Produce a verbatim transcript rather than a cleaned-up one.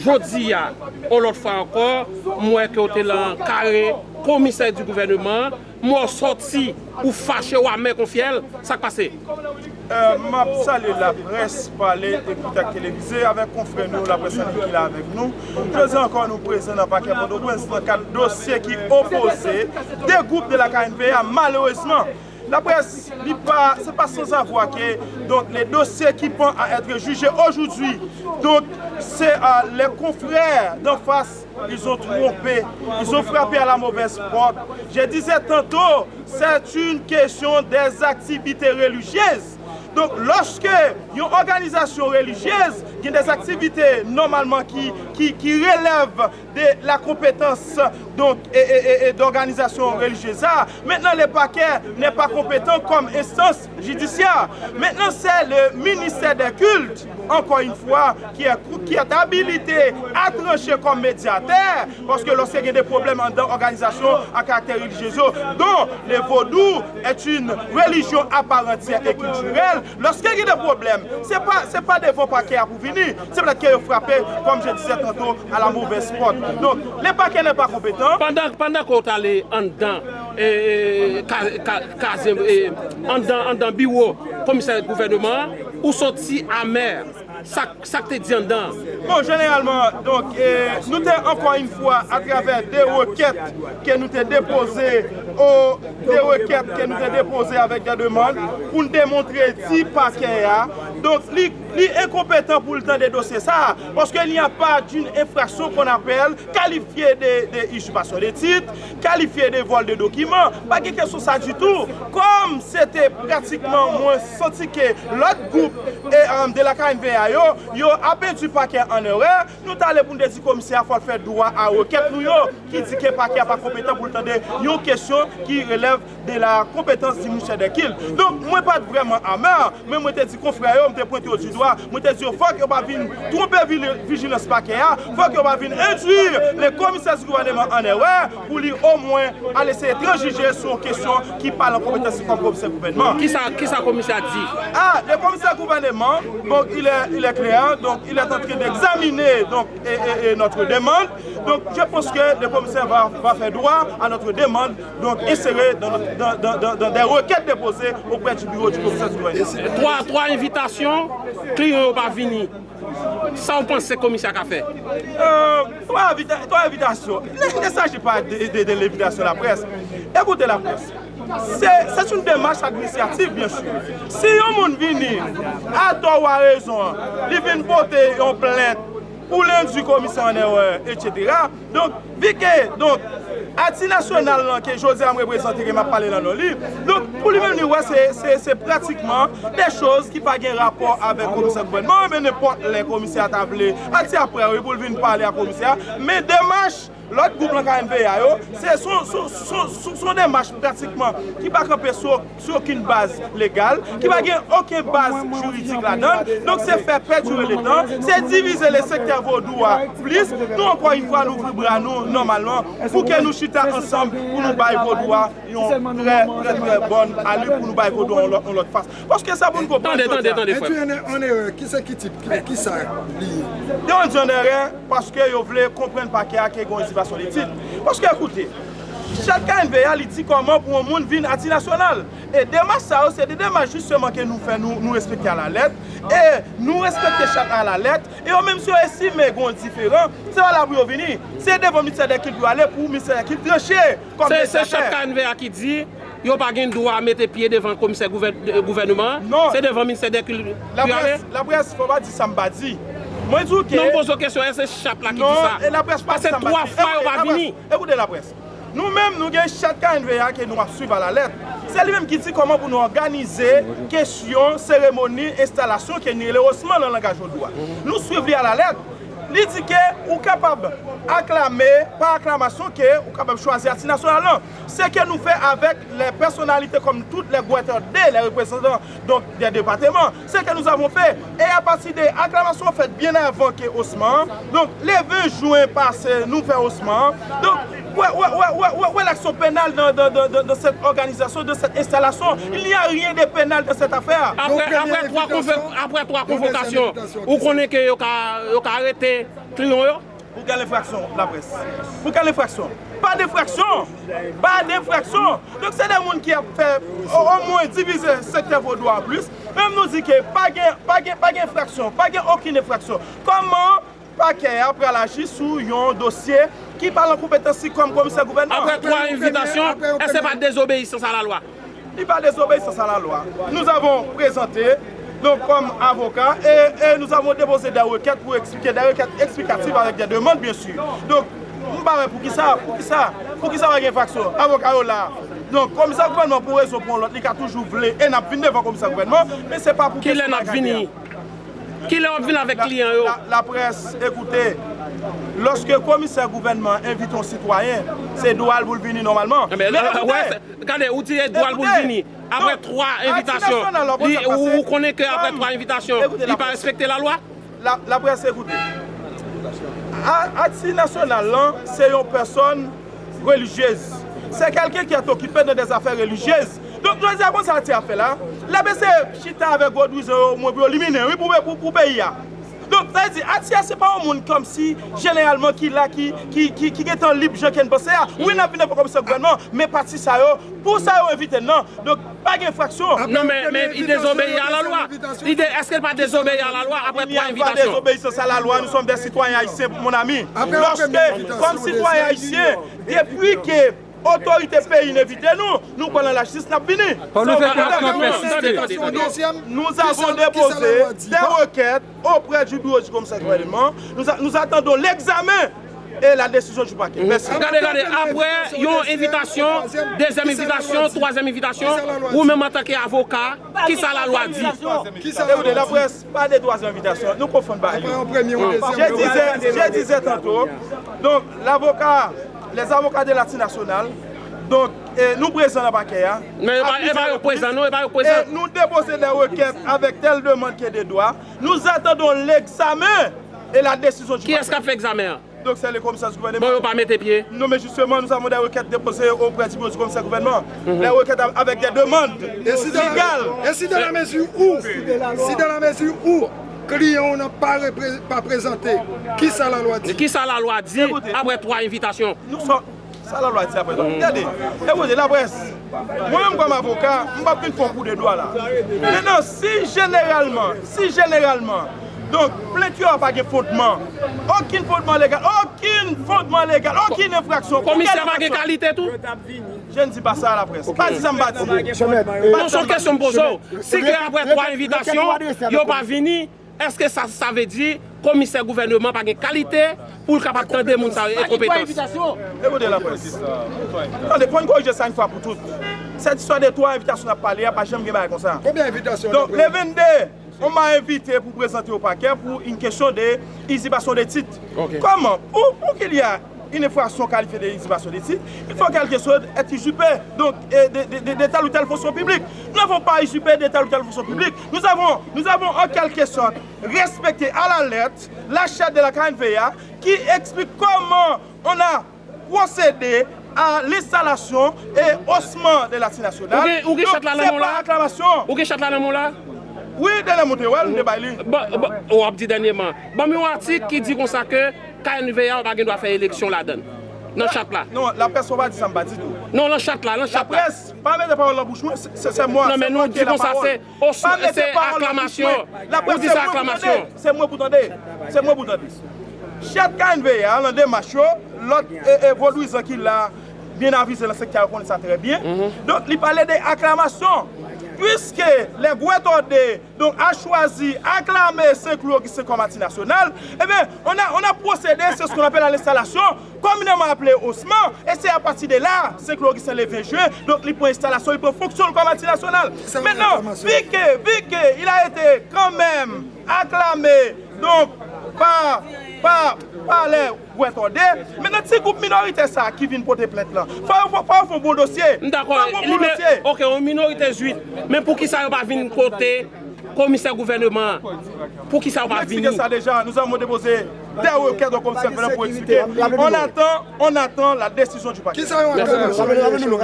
Jodi a, yon lòt fwa ankò, m wè ke w te nan kare komisè di gouvènman, m wè w sòti, ou fache, w amè kon fyèl, sa k pase? M ap salye laprès, pale, ekri ak televize, avèk konfrè nou, laprès an liy ki la avèk nou. Jodi a ankò, nou prezan nan pakè Pòtoprens nan kad dosye ki opoze de gwoup de la K N V A, malerezman. Laprès, li pa, se pa sans avoir que, donc, les dossiers qui pend à être jugés aujourd'hui, donc, c'est euh, les confrères d'en face, ils ont trompé, ils ont frappé à la mauvaise porte. Je disais tantôt, c'est une question des activités religieuses. Donk, lòske yon òganizasyon relijyez gen des activités normalement qui, qui, qui relèvent de la compétence donc, et, et, et, et d'organisation religieuse, ah, maintenant le parquet n'est pas compétent comme instance judiciaire. Maintenant, c'est le ministère des cultes, encore une fois, qui est, qui est habilité à trancher comme médiateur, paske lòske gen de pwoblèm anndan òganizasyon a karaktè relijyez yo, dont le vodou est une religion à part entière et culturelle, lòske gen de pwoblèm, se pa, se pa devan pakè a pou vini, se petèt ke yo frape, comme je disais tantôt, à la mauvaise porte. Donc, le parquet n'est pas compétent. Pandan, pandan ke w t ale anndan, e, e, ka, ka, kaze, e, anndan, anndan biwo komisè gouvènman an, ou sòti amè. Sa, sa k te di anndan an? Bon, jeneralman, donk, e, nou te, encore une fois, à travers des requêtes que nous te déposé au, des requêtes que nous te déposé avec des demandes pour nous démontrer ti pakè a. Donk, li, li enkonpetan pou l tande dosye sa a, paske il n'y a pas d'une infraction qu'on appelle qualifiée de, de usurpation de titre, qualifiée de vol de document, pa gen kesyon sa ditou. Kòm se te pratikman, mwen santi ke lòt gwoup e, um, de la K N V A yo, yo apendi pakè an erè, nou t ale pou n te di komisè a fò l fè dwa a rekèt nou yo, ki di ke pakè a pa konpetan pou l tande yon kesyon ki relève de la compétence du ministère des cultes. Donk, mwen pa t vrèman amè, men mwen te di konfrè yo, mwen te pwente yo di dwa, mwen te di yo fòk yo pa vin twonpe vijilans pakè a, fòk yo pa vin endwi le commissaire du gouvernement en erreur pou li omwen al eseye tranjije sou yon kesyon ki pa nan konpetans li kòm komisè gouvènman. Kisa, kisa komisè a di? Ah, le commissaire gouvernement, bon, il est, il est clair, donc il est en train d'examiner donc, et, et, et notre demande. Donc, je pense que le commissaire va, va faire droit à notre demande, donc, insérée dans, notre- dans, dans, dans, dans des requêtes déposées auprès du bureau du commissaire du gouvernement. Twa, twa envitasyon, kliyan yo pa vini. Sa w panse komisè a ka fè? Euh, twa envita- twa envitasyon. Il ne s'agit pas de, de, de l'invitation à la presse. Écoutez la presse. C'est, c'est une démarche administrative, bien sûr. Si yon moun vini, a tò ou a rezon, li vin pote yon plent pou l endwi komisè an erè, etsetera. Donk, vi ke, donk, Ati Nasyonal lan ke jodi a m reprezante, ke m ap pale nan non li, donk, pou li menm, li wè se, se, se pratikman de choz ki pa gen rapò avèk komisè gouvènman, men nenpòt lè komisè a ta vle, Ati a prè, wi, pou l vin pale a komisè a, men demach lòt gwoup lan K N V A yo, se, se, se, se, se, se yon demach pratikman ki pa kanpe sou, sou okenn baz legal, ki pa gen okenn baz jiridik ladan l. Donk, se fè pèdire letan, se divize le sektè vodou a plis. Nou, ankò yon fwa, nou ouvri bra nou nòmalman pou ke nou chita ansanm pou nou bay vodou a yon trè, trè, trè bòn alè, pou nou bay vodou a yon lòt, yon lòt fas. Paske sa pou n konprann jodi a. Tande, tande, tande, frè m. Endwi an erè, kisa ki tit, kisa li ye? Yo endwi an erè paske yo vle konprann pakè a ke gen yon izipasyon de tit. Paske, ekoute, chat K N V A, li di kòman pou yon moun vin Ati Nasyonal. E demach sa yo, se de demach jisteman ke nou fè, nou, nou respekte alalèt. E nou respekte chat alalèt. E yo menm, si yo estime gen yon diferan, se pa la pou yo vini. Se devan Ministè dè Kilt pou yo ale pou Ministè dè Kilt tranche. Se, se chat K N V A ki di yo pa gen dwa mete pye devan komisè gouvè-, gouvènman an. Non. Se devan Ministè dè Kilt pou y ale. Laprès, laprès, fò w pa di sa m pa di. Mwen di w ke. Non, m poze w kesyon, èske se chat la ki di sa? Non, e laprès pa di sa m pa di. Paske twa fwa yo pa vini. Ekoute, laprès. Nou menm, nou gen chat K N V A ke nou ap swiv alalèt. Se li menm ki di kòman pou nou òganize kesyon seremoni enstalasyon ke nou rele osman nan langaj vodou a. Nou swiv li alalèt. Li di ke ou kapab aklame, pa aklamasyon, ke ou kapab chwazi Ati Nasyonal lan. Se ke nou fè avèk lè pèsonalite kòm tout lè gwètè de lè reprezantan, donk, dè depatman. Se ke nou avon fè. E apati de aklamasyon fèt byen avan ke osman an. Donk, le ven jen pase, nou fè osman an. Donk, wè, wè, wè, wè, wè, wè laksyon penal dan, dan, dan, dan, dan sèt òganizasyon, dan sèt enstalasyon. Il n'y a rien de pénal dans cette affaire. Apre, apre twa konvo-, apre twa konvokasyon, ou konnen ke yo ka, yo ka arete kliyan yo? Pou kèl enfraksyon, laprès? Pou kèl enfraksyon? Pa d enfraksyon! Pa d enfraksyon! Donk, se de moun ki ap fè, o, omwen divize sektè vodou an plis. Menm nou di ke pa gen, pa gen, pa gen enfraksyon, pa gen okenn enfraksyon. Kòman pakè a pral aji sou yon dosye ki pa nan konpetans li kòm komisè gouvènman? Apre twa envitasyon, èske se pa dezobeyisans a la lwa? Li pa dezobeyisans a la lwa. Nous avons présenté, donc, comme avocat, et, et nous avons déposé des requêtes pour expliquer, des requêtes explicatives avec des demandes, bien sûr. Donc, m pa wè poukisa, poukisa, poukisa pa gen enfraksyon. Avoka yo la. Donk, komisè gouvènman, pou rezon pou yon lòt, li ka toujou vle, e n ap vin devan komisè gouvènman, men se pa pou kesyon bagay la. Kilè n ap vini? Kilè w ap vin avèk kliyan yo? La, laprès, ekoute, lòske komisè gouvènman envite yon sitwayen, se dwa l pou l vini nòmalman. Men, men, ekoute, wè, gade, ou di e dwa l pou l vini. Apre twa envitasyon, li, ou, ou konnen ke apre twa envitasyon, li pa respekte lalwa? La, laprès, ekoute. A, Ati Nasyonal lan, se yon pèsòn relijyez. C'est quelqu'un qui est occupé dans des affaires religieuses. Donk, jodi a, konsa Ati ap fè la. L ap eseye chita avèk vodwizan yo, mwen, pou yo elimine, wi, pou, pou, pou peyi a. Donk, sa vle di, Ati a, se pa yon moun kòmsi, jeneralman, ki la, ki, ki, ki, ki gentan lib jan ke n panse a. Wi, n ap vin devan komisè gouvènman, men pati sa yo, pou sa yo envite n nan. Donk, pa gen enfraksyon. Non, men, men li dezobeyi a la lwa. Li de-, èske l pa dezobeyi a la lwa apre twa envitasyon? Il n'y a pas désobéissance à la loi, nous sommes des citoyens haïtiens, mon ami. Lorsque, comme citoyen haïtien, depuis que otorite peyi n envite nou, nou pran nan lajistis, n ap vini. Fò nou fè non, non, non, tande, tande, tande. Nous avons déposé des requêtes auprès du bureau du commissaire gouvènman. Nous a-, nous attendons l'examen et la décision du parquet. Merci. Gade, gade, apre yon envitasyon, dezyèm envitasyon, twazyèm envitasyon, ou menm antanke avoka, kisa lalwa di? Ekoute, laprès, pa de twazyèm envitasyon, nou konfonn bagay yo. Je disais, je disais tantôt, donc, l'avocat, les avocats de l'Ati Nasyonal, donc, e nou prezan nan pakè a. Men e pa, e pa yo prezan, non, e pa yo prezan. E nou depoze des requêtes avec telle demande que de droit. Nous attendons l'examen et la décision du parquet. Kiyès k ap fè egzamen an? Donc, c'est le commissaire du gouvernement. Bon, yo pa mete pye. Non, mais justement, nous avons des requêtes déposées auprès du bureau du commissaire du gouvernement. Des requêtes av-, avec des demandes légales. Et si dans la mesure où, si dans la mesure où kliyan w nan pa repré-, pa prezante, kisa lalwa di? Kisa lalwa di apre twa envitasyon? Nous sommes Sa lalwa di apre sa. Gade, ekoute, laprès, mwen menm kòm avoka, m p ap vin fè yon kou de dwa la. Mentnan, si jeneralman, si jeneralman, donk, plent yo a pa gen fondman, okenn fondman legal, okenn fondman legal, okenn enfraksyon, komisè pa gen kalite tou? Je ne dis pas ça à la presse. Pa di sa m pa di. Non, se yon kesyon m poze w. Si ke apre twa envitasyon, yo pa vini, èske sa, sa vle di komisè gouvènman pa gen kalite pou l kapab tande moun sa yo, enkonpetans? Ekoute, laprès. Tande, fò n korije sa yon fwa pou tout. Sèt istwa de twa envitasyon n ap pale a, pa janm gen bagay konsa. Konbyen envitasyon? Donk, le vennde, on m'a invité pou prezante o pakè pou une question de usurpation de titre. Kòman? Pour, pour qu'il y a une infraction qualifiée de usurpation de titre, il faut quelque chose être usurpé, donc, et de, de, de, de telle ou telle fonction publique. Nous n'avons pas usurpé de telle ou telle fonction publique. Nous avons, nous avons en quelque sorte respecté à la lettre la charte de la K N V A qui explique comment on a procédé à l'installation et haussement de l'Ati Nasyonal. Ou gen, ou gen chart la nan men w la? Donk, se pa aklamasyon. Ou gen chart la nan men w la? Wi, dènye moute, wè, m te bay li. Bon, bon, w ap di dènyeman. Ban m yon atik ki di konsa ke K N V A pa gen dwa fè eleksyon ladan l. Nan chart la. Non, laprès, fò w pa di sa m pa di tou. Non, nan chart la, nan chart la. Laprès, pa mete pawòl nan bouch mwen, se, se, se mwen, non, men nou di konsa, se, se aklamasyon. Ou di se aklamasyon. Se mwen pou tande. Se mwen pou tande. Chart K N V A, nan demach yo, lòt, e, e, vodouyizan ki la, byen avize nan sektè a, yo konnen sa trè byen. Donk, li pale de aklamasyon. Puiske les Gwettordais, donc, a choisi, acclamé Saint-Cloud Augustin comme Ati Nasyonal, eh bien, on a, on a procédé, c'est ce qu'on appelle à l'installation, communément appelé haussement, et c'est à partir de là, Saint-Cloud Augustin le vingt juin, donc, li pran enstalasyon, li pran fonksyon l kòm Ati Nasyonal. Mentnan, vi ke, vi ke il a été quand même acclamé, donc, par, par, par les Gwettordais. Mentnan, ti gwoup minoritè sa a ki vin pote plent lan, fò yo, fò, fò yo fè yon bon dosye. M dakò. Fò yo fè yon bon dosye. Ok, yon minorite zwit. Men poukisa yo pa vin kote komisè gouvènman an? Poukisa yo pa vini? Nous avons déposé des requêtes au commissaire gouvènman pour expliquer. On attend, on attend la décision du parquet. Kisa yo aklamasyon?